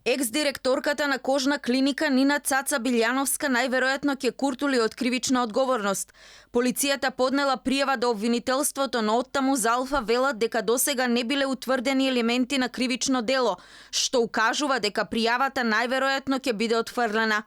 Екс-директорката на кожна клиника Нина Цаца Билјановска најверојатно ќе куртули од кривична одговорност. Полицијата поднела пријава до обвинителството, но оттаму за Алфа велат дека досега не биле утврдени елементи на кривично дело, што укажува дека пријавата најверојатно ќе биде отфрлена.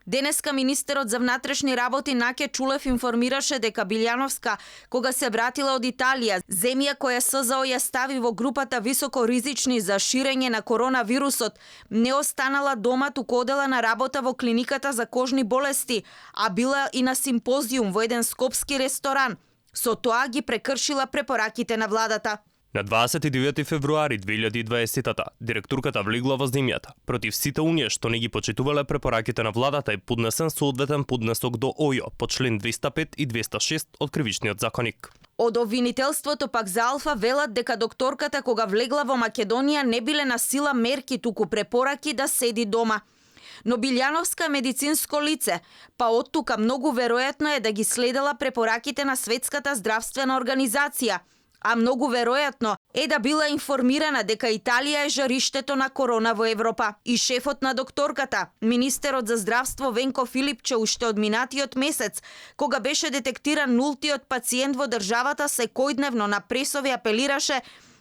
Денеска министерот за внатрешни работи Наке Чулев информираше дека Билјановска, кога се вратила од Италија, земја која СЗО ја стави во групата високоризични за ширење на коронавирусот, не останала дома, туку одела на работа во клиниката за кожни болести, а била и на симпозиум во еден скопски ресторан. Со тоа ги прекршила препораките на владата. На 29 февруари 2020-та, директорката влегла во земјата. Против сите оние што не ги почитувале препораките на владата е поднесен соодветен поднесок до ОЈО по член 205 и 206 од Кривичниот законник. Од обвинителството пак за Алфа велат дека докторката кога влегла во Македонија не биле на сила мерки, туку препораки да седи дома. Но Билјановска е медицинско лице, па оттука многу веројатно е да ги следела препораките на Светската здравствена организација, а многу веројатно е да била информирана дека Италија е жариштето на корона во Европа. И шефот на докторката, министерот за здравство Венко Филипче, уште од минатиот месец, кога беше детектиран нултиот пациент во државата, секојдневно на пресови апелираше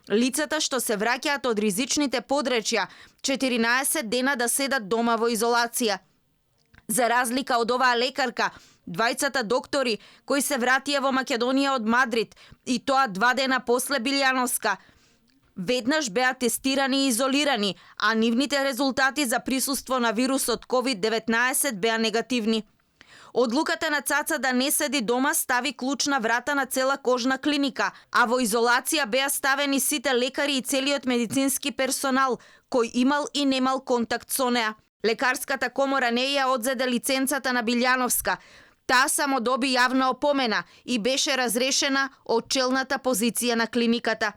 лицата што се враќаат од ризичните подречја 14 дена да седат дома во изолација. За разлика од оваа лекарка, двајцата доктори кои се вратија во Македонија од Мадрид, и тоа 2 дена после Билјановска, веднаш беа тестирани и изолирани, а нивните резултати за присуство на вирусот COVID-19 беа негативни. Одлуката на Цаца да не седи дома стави клуч на врата на цела кожна клиника, а во изолација беа ставени сите лекари и целиот медицински персонал, кој имал и немал контакт со неа. Лекарската комора не ја одзеде лиценцата на Билјановска. Таа само доби јавна опомена и беше разрешена од челната позиција на клиниката.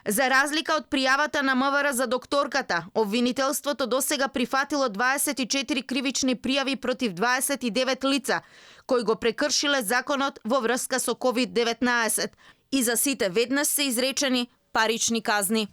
За разлика од пријавата на МВР за докторката, обвинителството досега прифатило 24 кривични пријави против 29 лица, кои го прекршиле законот во врска со COVID-19. И за сите веднаш се изречени парични казни.